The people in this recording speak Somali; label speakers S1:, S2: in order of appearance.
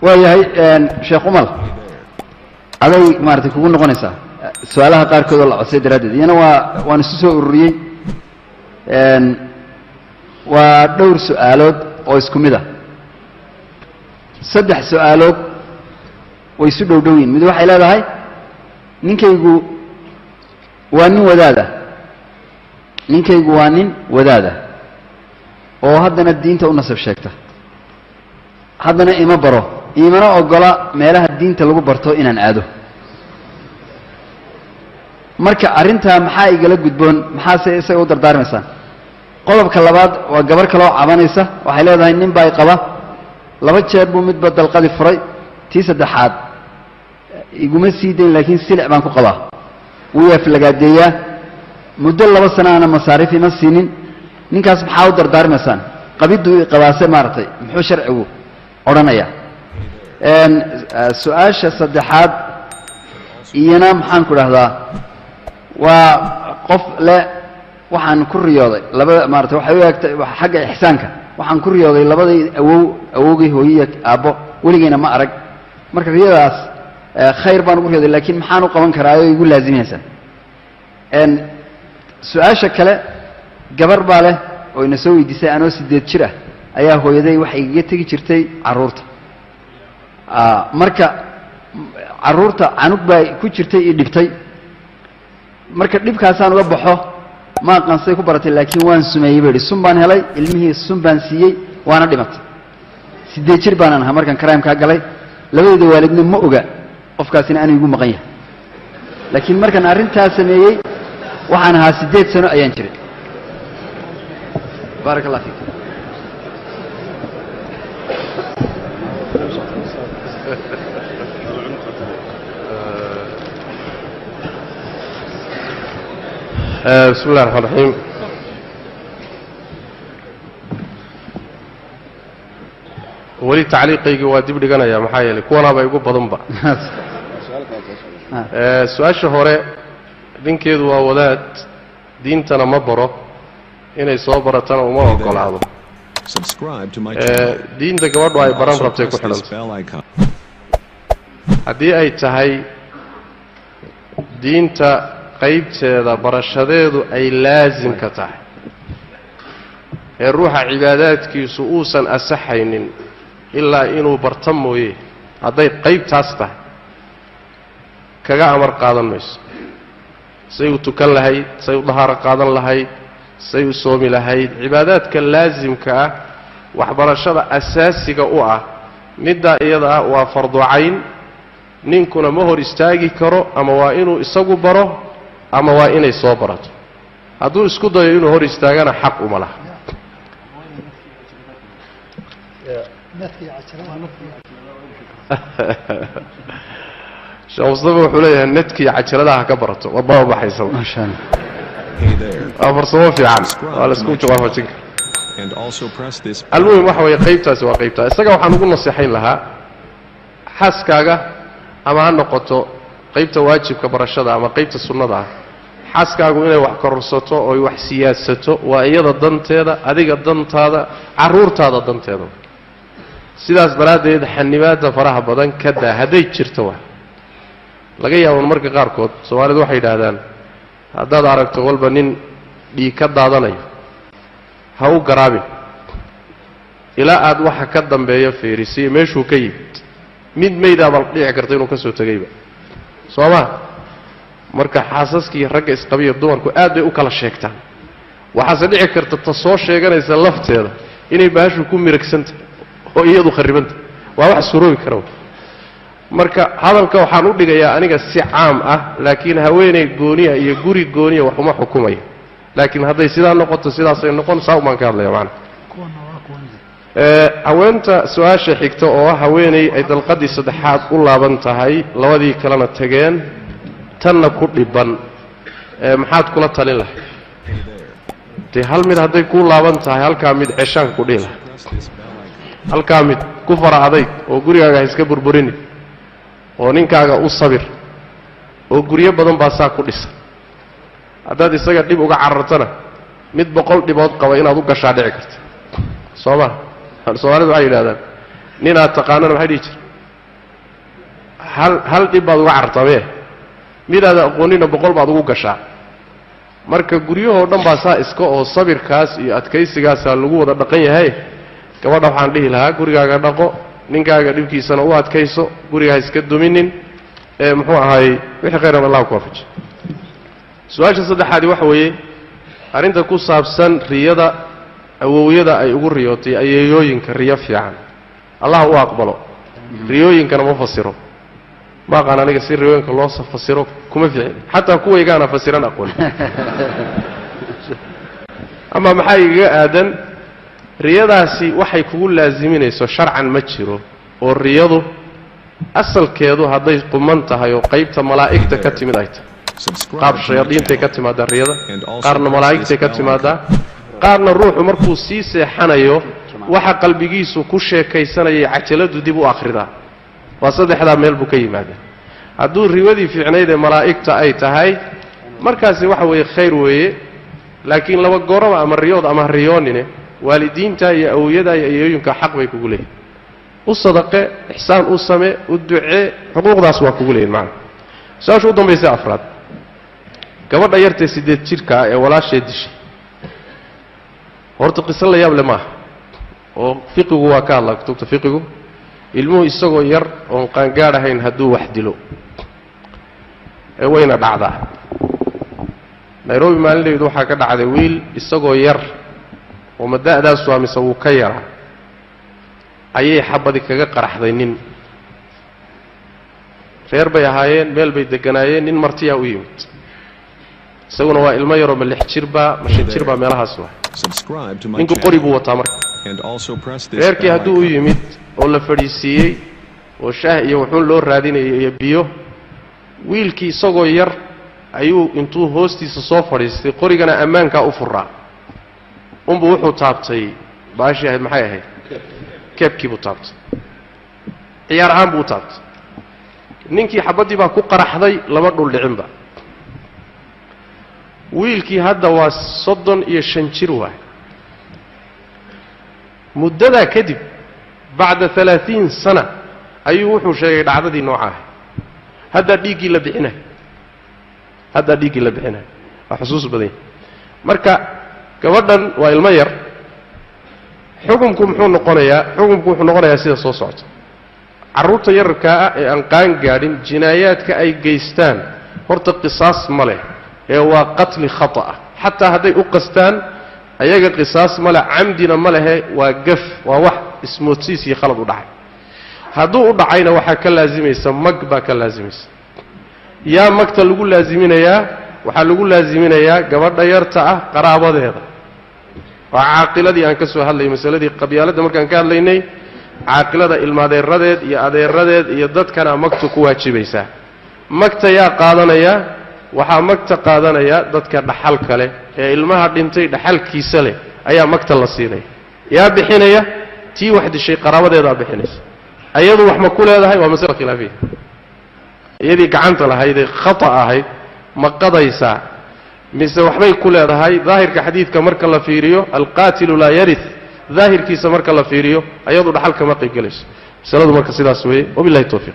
S1: Waayahay, Sheekh Umal, aday maaragtay kugu noqonaysaa su-aalaha qaarkood oo la codsay daraaddeed, iyana waan isu soo ururiyey. Waa dhowr su-aalood oo isku mid ah. Saddex su-aalood way isu dhow dhow yihin. Mid waxay leedahay: ninkaygu waa nin wadaada, ninkaygu waa nin wadaada oo haddana diinta u nasab sheegta, haddana ima baro, iimana ogola meelaha diinta lagu barto inaan aado. Marka arrintaa maxaa igala gudboon? Maxaase isaga u dardaarmaysaan? Qodobka labaad waa gabar kaloo cabanaysa. Waxay leedahay: nin baa i qaba, laba jeer buu midba dalqadii furay, tii saddexaad iguma sii dayn, laakiin silic baan ku qabaa, wuu aflagaadeeyaa, muddo 2 sana ana masaariif ima siinin. Ninkaas maxaa u dardaarmaysaan? Qabidduu i qabaase, maaragtay, muxuu sharcigu odhanaya? Su-aasha saddexaad iyana, maxaan ku dhahdaa, waa qof le: waxaan ku riyooday labada, maarata, waxay u eegtay xagga ixsaanka, waxaan ku riyooday labadii awow, awowgay hooyiya aabbo, weligeyna ma arag. Marka riyadaas khayr baan ugu riyooday, laakiin maxaan u qaban karaa oo igu laazimaysaa? Su-aasha kale gabar baa leh oo ina soo weydiisay: anoo 8 jir ah ayaa hooyaday waxay igaga tegi jirtay carruurta. Marka carruurta canug baa ku jirtay io dhibtay. Marka dhibkaasaan uga baxo ma aqaan, ku baratay, laakiin waan sumeeyey ba yidhi. Sun baan helay, ilmihii sun baan siiyey, waana dhimatay. 8 jir baanan ahaa markaan crime-kaa galay. Labadeyda waalidna ma oga qofkaasina anu igu maqan yahay, laakiin markaan arrintaa sameeyey waxaan ahaa 8 sano ayaan jiray. Baarak allah fiik.
S2: Bismi illahi raxmaan raxiim. Weli tacliiqaygii waa dib dhiganaya, maxaa yeelay kuwanaaba igu badanba. Su-aasha hore, ninkeedu waa wadaad, diintana ma baro, inay soo baratana uma ogolaado. Diinta gabadhu ay baran rabtay ku xidhanta. Haddii ay tahay diinta qaybteeda barashadeedu ay laasimka tahay ee ruuxa cibaadaadkiisu uusan asaxaynin ilaa inuu barta mooye, hadday qaybtaas tahay, kaga amar qaadan mayso. Say u tukan lahayd, say u dahaaro qaadan lahayd, say u soomi lahayd, cibaadaadka laasimka ah, waxbarashada asaasiga u ah, middaa iyada ah waa fardu cayn. Ninkuna ma hor istaagi karo, ama waa inuu isagu baro ama waa inay soo barato. Hadduu isku dayo inuu hor istaagana xaq uma laha. Sheekh Mustafa wuxuu leeyahay netkii cajaladaha ka barato, wadaba baxaysaba.
S1: Maasha Allah.
S2: Waa farsamo fiican, waa la isku waafajin kara. Almuhim waxa weeye qaybtaasi waa qaybtaa. Isaga waxaan ugu naseexayn lahaa, xaaskaaga ama ha noqoto qaybta waajibka barashada ama qaybta sunnada ah, xaaskaagu inay wax kororsato ooy wax siyaasato waa iyada danteeda, adiga dantaada, carruurtaada danteeda. Sidaas daraaddeed xanibaadda faraha badan ka daa hadday jirto. Waa laga yaabo marka qaarkood Soomaalidu waxay yidhaahdaan, haddaad aragto walba nin dhiig ka daadanayo ha u garaabin ilaa aad waxa ka dambeeya fiirisiyo meeshuu ka yimid. Mid maydaabaa dhici karta inuu ka soo tegayba, soo ma? Marka xaasaskii ragga isqabiya dumarku aad bay u kala sheegtaan. Waxaase dhici karta ta soo sheeganaysa lafteeda inay baashu ku miragsantahay oo iyadu kharribanta. Waa wax suroobi kara. Marka hadalka waxaan u dhigayaa aniga si caam ah, laakiin haweeney gooniya iyo guri gooniya wax uma xukumaya. Laakiin hadday sidaa noqoto, sidaasay noqon, saa umaan ka hadlaya macana. Haweenta su-aasha xigta oo ah haweeney ay dalqadii saddexaad u laaban tahay, labadii kalena tageen, tanna ku dhiban, maxaad kula talin lahay? Dee hal mid hadday kuu laaban tahay, halkaa mid ceshaan ku dhihi lahay, halkaa mid ku fara adayg oo gurigaaga ha iska burburini oo ninkaaga u sabir, oo guryo badan baa saa ku dhisan. Haddaad isaga dhib uga carartana, mid 100 dhibood qaba inaad u gashaa dhici karta, soo ma? Soomaalidu waxay yidhahdaan, ninaad taqaanana maxay dhihi jira? Hal dhib baad uga carartaa mee, midaada aqoonina 100 baad ugu gashaa. Marka guryahoo dhan baa saa iska oo sabirkaas iyo adkaysigaasaa lagu wada dhaqan yahay. Gabadha waxaan dhihi lahaa, gurigaaga dhaqo, ninkaaga dhibkiisana u adkayso, guriga ha iska duminin. Ee muxuu ahaayey, wixii khayran Allah ku waafaji. Su-aasha saddexaadi waxa weeye arrinta ku saabsan riyada awowyada ay ugu riyootay ayeeyooyinka. Riyo fiican Allah u aqbalo. Riyooyinkana ma fasiro, ma aqaan aniga si riyooyinka loo fasiro, kuma ficin, xataa kuwaygaana fasiran aqoon. Ama maxaa igaga aadan riyadaasi? Waxay kugu laasiminayso sharcan ma jiro, oo riyadu asalkeedu hadday quman tahay oo qaybta malaa'igta ka timid ay tahay, qaab shayaadiintay ka timaadaa riyada, qaarna malaa'igtay ka timaadaa, qaarna ruuxu markuu sii seexanayo waxa qalbigiisu ku sheekaysanayay cajaladu dib u akhridaa. Waa saddexdaa meel buu ka yimaadaa. Hadduu riyadii fiicnayd ee malaa'igta ay tahay, markaasi waxa weeye khayr weeye. Laakiin laba goroba, ama riyood ama riyoonine, waalidiinta iyo awowyada iyo ayeeyooyinka xaq bay kugu leeyihin. U sadaqe, ixsaan u same, u ducee, xuquuqdaas waa kugu leeyihin macana. Su-aasha u dambaysa afraad, gabadha yartee 8 jirka ah ee walaashee dishay, horta qiso la yaab le maaha, oo fiqigu waa ka hadlaa kutubta fiqigu. Ilmuhu isagoo yar oon qaangaadh ahayn hadduu wax dilo, ee wayna dhacdaa. Nairobi maalinaydu waxaa ka dhacday wiil isagoo yar oo mada'daasu aa mise wuu ka yaraa ayay xabadi kaga qaraxday. Nin reer bay ahaayeen, meel bay deganaayeen, nin martiyaa u yimid, isaguna waa ilmo yaroo, ma 6 jir baa ma 5 jir baa, meelahaas waa. Ninku qori buu wataa. Marka reerkii hadduu u yimid oo la fadhiisiiyey oo shaah iyo wuxuun loo raadinayay iyo biyo, wiilkii isagoo yar ayuu intuu hoostiisa soo fadhiistay, qorigana ammaankaa u furaa unbuu wuxuu taabtay baashii ahayd, maxay ahayd, keebkii buu taabtay, ciyaar ahaan buu u taabtay. Ninkii xabaddii baa ku qaraxday, lama dhul dhicinba. Wiilkii hadda waa 35 jir waay. Muddadaa kadib, bacda 30 sana, ayuu wuxuu sheegay dhacdadii nooca ahay. Haddaa dhiiggii la bixinayo, haddaa dhiiggii la bixinayo, waa xusuus badan yahy. Marka gabadhan waa ilmo yar. Xukumku muxuu noqonayaa? Xukumku wuxuu noqonayaa sida soo socota. Carruurta yararkaa ah ee aan qaan gaadhin jinaayaadka ay geystaan horta qisaas ma leh, ee waa qatli khata ah. Xataa hadday u qastaan ayaga qisaas ma leh, camdina ma lehe, waa gaf, waa wax ismoodsiis iyo khalad u dhacay. Hadduu u dhacayna waxaa ka laasimaysa mag baa ka laasimaysa. Yaa magta lagu laasiminayaa? Waxaa lagu laasiminayaa gabadha yarta ah qaraabadeeda. Waa caaqiladii aan ka soo hadlayay, masaladii qabyaaladda markaan ka hadlaynay. Caaqilada ilmaadeeradeed iyo adeeradeed iyo dadkana magtu ku waajibaysaa. Magta yaa qaadanaya? Waxaa magta qaadanaya dadka dhaxalka leh ee ilmaha dhintay dhaxalkiisa leh ayaa magta la siinaya. Yaa bixinaya? Tii wax dishay qaraabadeedaa bixinaysa. Ayadu wax ma ku leedahay? Waa masala khilaafiya. Iyadii gacanta lahaydee khata ahayd ma qadaysaa mise waxbay ku leedahay? Daahirka xadiidka marka la fiiriyo, alqaatilu laa yarith, daahirkiisa marka la fiiriyo, ayadu dhaxalka ma qayb gelayso. Masaladu marka sidaas weeye. Wabillahi tawfiiq.